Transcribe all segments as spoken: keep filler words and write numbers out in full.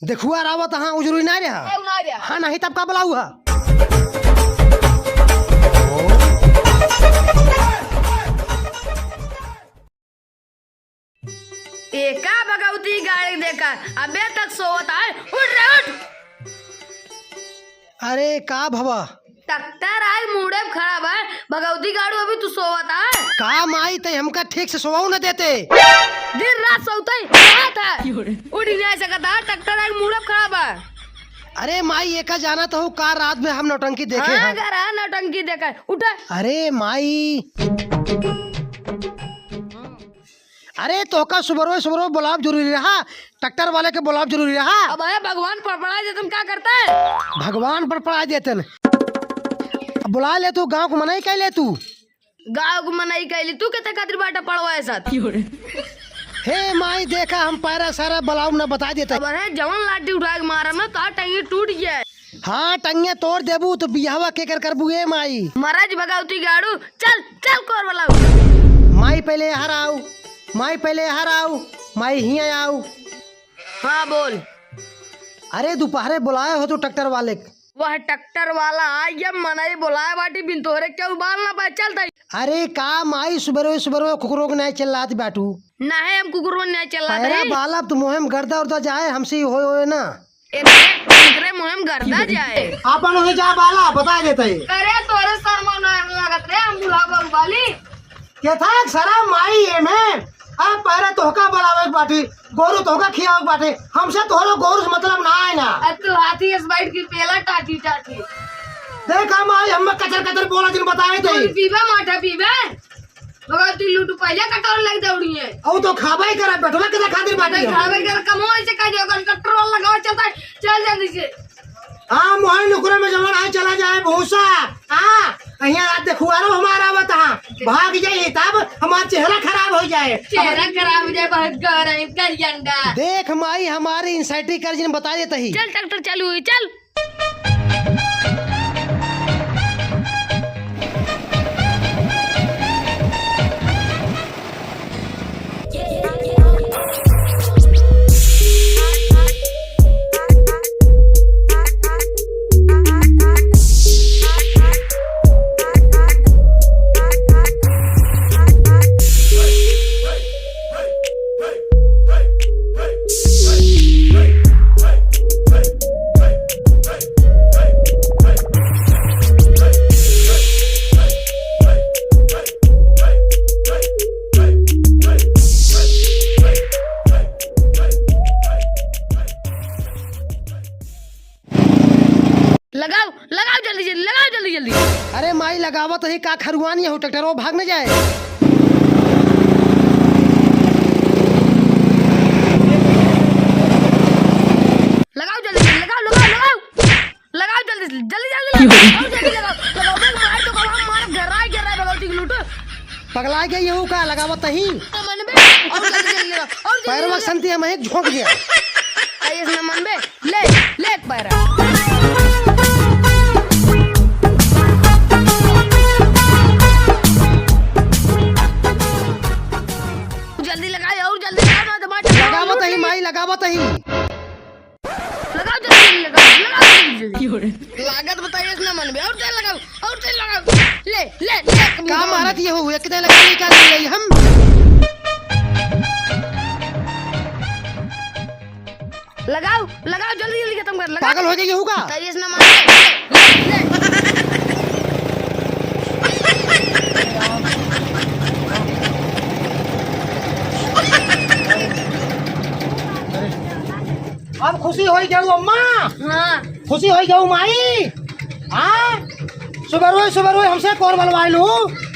देखुआ रावत हाँ, उ जरूरी ना रहा। ए, उ ना रहा। हाँ, नहीं तब का बुलाऊ हा? एका भगवती गाड़ी देखा, अबे तक सोवत आए। उठ रे, उठ। अरे का भवा? ट्रैक्टर आए मूड़े पे खड़ा बा, भगवती गाड़ू अभी तू सोवत आए। का माई, तै हमका ठीक से सोवऊ न देते। दिन रात सोवते ही रहत है। उठ ही नहीं सकत है, ट्रैक्टर आए मूड़े पे खड़ा बा। अरे माई, एका जानत हऊ का रात में हम नौटंकी देखे हाँ, हैं। घर आ नौटंकी देखे, उठा। अरे माई। अरे तोहका सुबरवे सुबरवे बोलाब जरूरी रहा, ट्रैक्टर वाले के बोलाब जरूरी रहा। अब अरे भगवान पड़पड़ा देतन का करता है? भगवान पड़पड़ा देतन। अब बुला ले तू, गाँव को मनई कह ले तू। गाँव को मनई कह ले तू, किते खातिर बाटा पड़वा है साथ? हे माई देखा, हम पैरा सारा बलाऊ न बता देते। अब अरे जवन लाठी उठा के मारा ना, तो टंगी टूट जाए। हाँ, टंगिया तोड़ देबू तो बियाहवा केकर करबू ए माई? महाराज भगवती गाड़ू, चल, चल कोर वाला। माई पहले यहाँ आऊ, माई पहले यहाँ आऊ, माई हियाँ आऊ। हाँ, बोल। अरे, दोपहरे बुलाए हो तू ट्रैक्टर वाले के? वह ट्रैक्टर वाला आ गया, मनई बुलाए बाटी, बिन तोहरे केहू बाल ना पाए, चल तई। अरे, का माई सुबरवे सुबरवे कुकुरों के नाई चिल्लात बाटू? नाहे, हम कुकुरों के नाई चिल्लात पैरा हई। बाला, तू मुहे में गर्दा उर्दा जाए, हमसे ही होए, होए ना। एकरे, एकरे मुँह में गर्दा जाए। आपन उहे जा बाला, बता देते। करे तोरे शर्मा ना लागत रे, हम बुढ़ा बाबू बाली। के था शर्म माई एमे? अब पहले तोहका बुलावे के बाटी, गोरू तोहका खियावे के बाटी, हमसे तोहरो गोरू से मतलब ना आए ना। अब तू हाथी इस बैठ की पेला टाटी टाटी। देख हम आई, हम कचर कचर बोला जिन बताए थे। दूध पीबे, माठा पीबे। मगर तू लूटू पहले कटोर लग दौड़ी है। औ तो खाबे करे, बैठबे करे खातिर बाटी है। खाबे करे, कमो ऐसे कह दियो, अगर कटोर वाला लगावा चलता है, चल जल्दी से। हाँ, मोहन नुकरे में जवन है, चला जाए भूसा। हाँ, कहीं रात देखुआरो हमारा आवत हाँ, भाग जाई तब हमार चेहरा खराब हो जाए। चेहरा खराब हो जाए, बहुत गौर है, करियंडा। देख माई, हमारी एंग्जाइटी कर जिन बता देता ही। चल ट्रैक्टर चालू हुई, चल। लगाओ, लगाओ जल्दी, जल्दी, लगाओ जल्दी, जल्दी। अरे माई, लगावत ही का खरुआन, ये हो ट्रैक्टर, वो भाग न जाए। लगाओ जल्दी, जल्दी, लगाओ, लगाओ, लगाओ। लगाओ जल्दी से, जल्दी, जल्दी लगाओ, और जल्दी लगाओ, लगाओ, बे, मार तो कबाब, मार, गर्राए, गर्राए, भगवती के लूटो। पगला गई हूँ का, लगावत ही। तो मन बे, और जल्दी, जल्दी लगाओ, और जल्दी, पैरवा जल्दी। संती हम एक झोंक दिया। आई इस न मन बे, ले, ले एक पैरा। जल्दी लगाओ, और जल्दी लगाओ, ना तो मार लगावत ही, माई, लगावत ही। लगाओ जल्दी, जल्दी लगाओ, लगाओ जल्दी, जल्दी। लागत बताइए इतना मन में, और तेल लगाओ, और तेल लगाओ। ले, ले, ले, का मारत ये हो, एक तेल लगा ले, का ले ले हम? लगाओ, लगाओ जल्दी, जल्दी खत्म कर, लगाओ। पागल हो गई ये होगा? बताइए इतना मन में, ले, ले, ले। अब खुशी होई गऊ अम्मा? हाँ। खुशी होई गऊ माई? हाँ? सुबरवे, सुबरवे हमसे कोर बलवाए लू,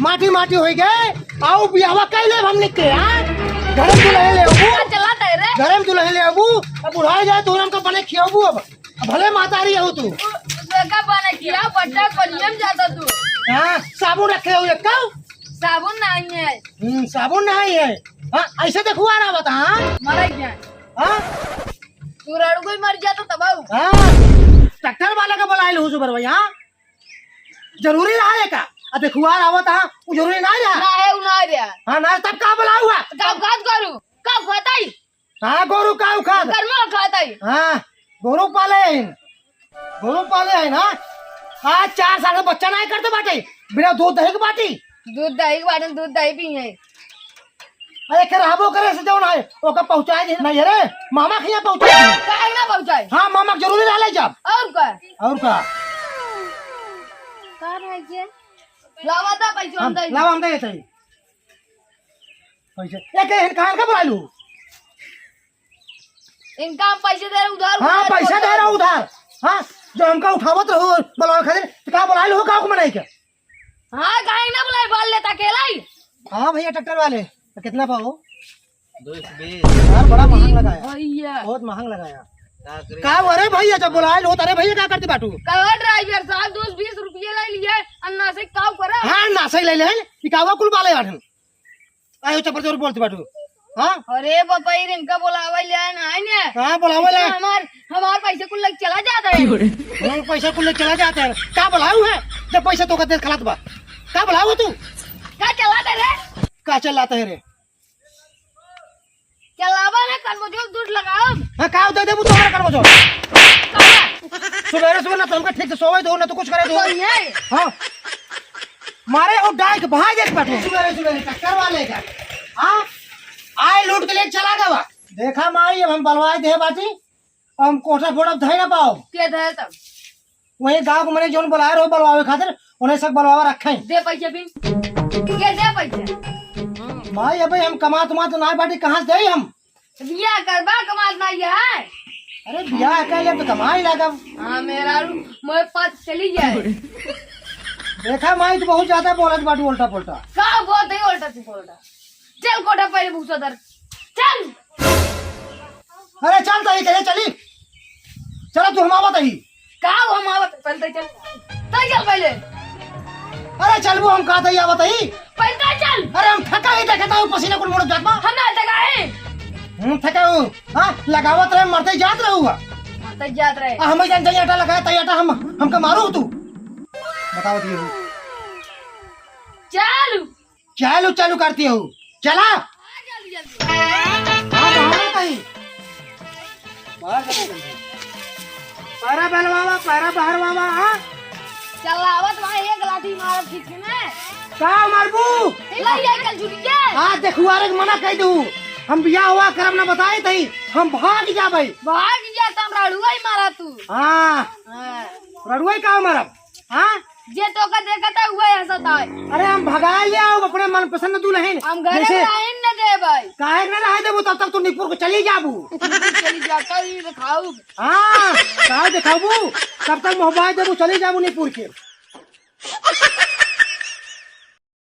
माटी, माटी होई गए, आओ बियाहवा कई लेब हमने के, हाँ? घर में दुल्हन ले अबू। चला तय रे। घर में दुल्हन ले अबू, अब बुढ़ाई जाए तो हमका बने खियाबू अब। अब भले मातारी हो तू। देखा बने खिया, बट्टा कोनिया में जाता तू। हाँ, साबुन रखे हो एक का? साबुन नहीं है। हम्म, साबुन नहीं है। हाँ, ऐसे देखो आ रहा बता, हाँ? मर गया। हाँ? तू रड़ुगो ही मर जाता तब आऊ। हाँ, ट्रैक्टर वाला का बुलाए लू सुबरवे, हाँ? जरूरी रहा है का? आ देखुआर आवत हा, उ जरूरी ना रहा? ना है, उ ना रहा। हाँ, ना, तब का बुलाऊ हा? का बात करू? का बताई? हाँ, गोरू का उखाद? कर्मा उखाद आई। हाँ, गोरू पाले हैं, गोरू पाले हैं ना। आज चार साल से बच्चा नाहीं करते बाटे, बिना दूध दही के बाटी। दूध दही के बाटे, दूध दही पी है। अरे, के रहबो करे से जौन है, ओका पहुँचाए दे। नहीं, अरे, मामा के यहाँ पहुँचाए दे। काहे ना पहुँचाए? हाँ, मामा के जरूरी रहले जब। और का? और का? का रह गया? लावा दा पैसा हम हम दे। लावा हम दे देते हैं। पैसे। ए, के हिन कहाँ का बुलाइलू? इनका हम पैसे दे रहे उधार, हाँ, उधार पैसा बोलते दे रहा हैं। उधार। हाँ, जो हमका उठावत रहो, बुलावे खातिर, तो का बुलाइलू हो, का को मनाई के? हाँ, काहे ना बुलाई, बाल लेता अकेला ही। हाँ भैया, ट्रैक्टर वाले, तो कितना पाओ? दो सौ बीस। यार, बड़ा महंग लगाया। भैया। बहुत महंग लगाया। का करे? का, अरे भैया, जब बुलाए लो, तो अरे भैया, का करते बाटू? कहो ड्राइवर साहब, दो सौ बीस रुपये ले लिए, अन्ना से काव करा। हाँ, अन्ना से ले ले, ई कावा कुल बाले आठन। आयो, चपर जोर बोलते बाटू। हाँ? अरे बापा, ई इनका बुलावे ले आए ना, आए ने। हाँ, बुलावे ले। हमार, हमार पैसे कुल लग चला जाता है। हम्म, पैसा कुल ले चला जाता है। का बुलाऊ है? जब पैसा तो का दे खलात बा। का बुलाऊ तू? का चलाता रे? का चलाता है रे? चलावा ना, करमजोर दूध लगाओ। हाँ, का दे देबू तोहरा करमजोर? का? सुबेरे सुबेरे ना तो हमका ठीक से सोवे दो, ना तो कुछ करे दो। तो ये। हाँ। मारे वो डाइक भाई देख बैठो। सुबेरे सुबेरे चक्कर वाले का। हाँ? आए लूट के ले चला गवा। देखा माई, अब हम बलवाए दे बाटी, हम कोठा फोड़ब धई ना पाओ। के धए तब? वही गाँव के मने जौन बुलाए रहो बलवावे खातिर, उन्हें सब बलवावा रखे। दे पैसे भी। ये दे पैसे। माई, अबे हम कमात उमात ना बाटी, कहाँ से दे हम? बियाह करबा, कमात ना ये है। अरे, बियाह कर ले तो कमाई लागब। हाँ, मेरा रू-, मोए पास चली जाए। देखा माई, तू बहुत ज्यादा बोलत बाटू उल्टा पुल्टा। का बोलत है उल्टा से बोलता? चल कोठा पहले भूसा धर। चल। अरे चल तही, कहे चली। चला तू हम आवत ही। का हो हम आवत? पहले तही चल। तही चल पहले। अरे चलबू हम का तही आवत ही। पहले तही चल। अरे हम थका ही देखता हूँ, पसीना कुल मुड़ जात बा। हम ना थका है। हम थका हूँ। हाँ, लगावत रहे, मरते जात रहू। मरते जात रहे। आ, हमें जान जाइए आटा लगाया, तही आटा हम, हमका मारू तू। बताओ दिए। चल। चालू, चालू करती हो, चला। हाँ, बाहर कहीं। बाहर कहीं। पैरा बहरवावा, पैरा बहरवावा, हाँ? चलावत वहाँ एक लाठी मारब ठीक से ना। का मारबू? ले ये कल छुट्टी है। हाँ, देखुआरे के मना कह दू। हम बियाह हुआ करब ना बताई तही, हम भाग जाबै। भाग जा, तम रड़ुआ ही मारा तू। हाँ। हाँ। रड़ुआ ही का मारब? हाँ? जे तोका देखता हुआ हंसता है। अरे हम भगाए ले आओ अपने मनपसंद दुल्हन। हम घरे जैसे में रहन न देबै। काहे न रहे देबू, तब तक तू निपुर के चली जाबू। चली जाता ही दिखाऊ। हाँ, काहे दिखाबू? तब तक मोहबाई देबू, चली जाबू निपुर के।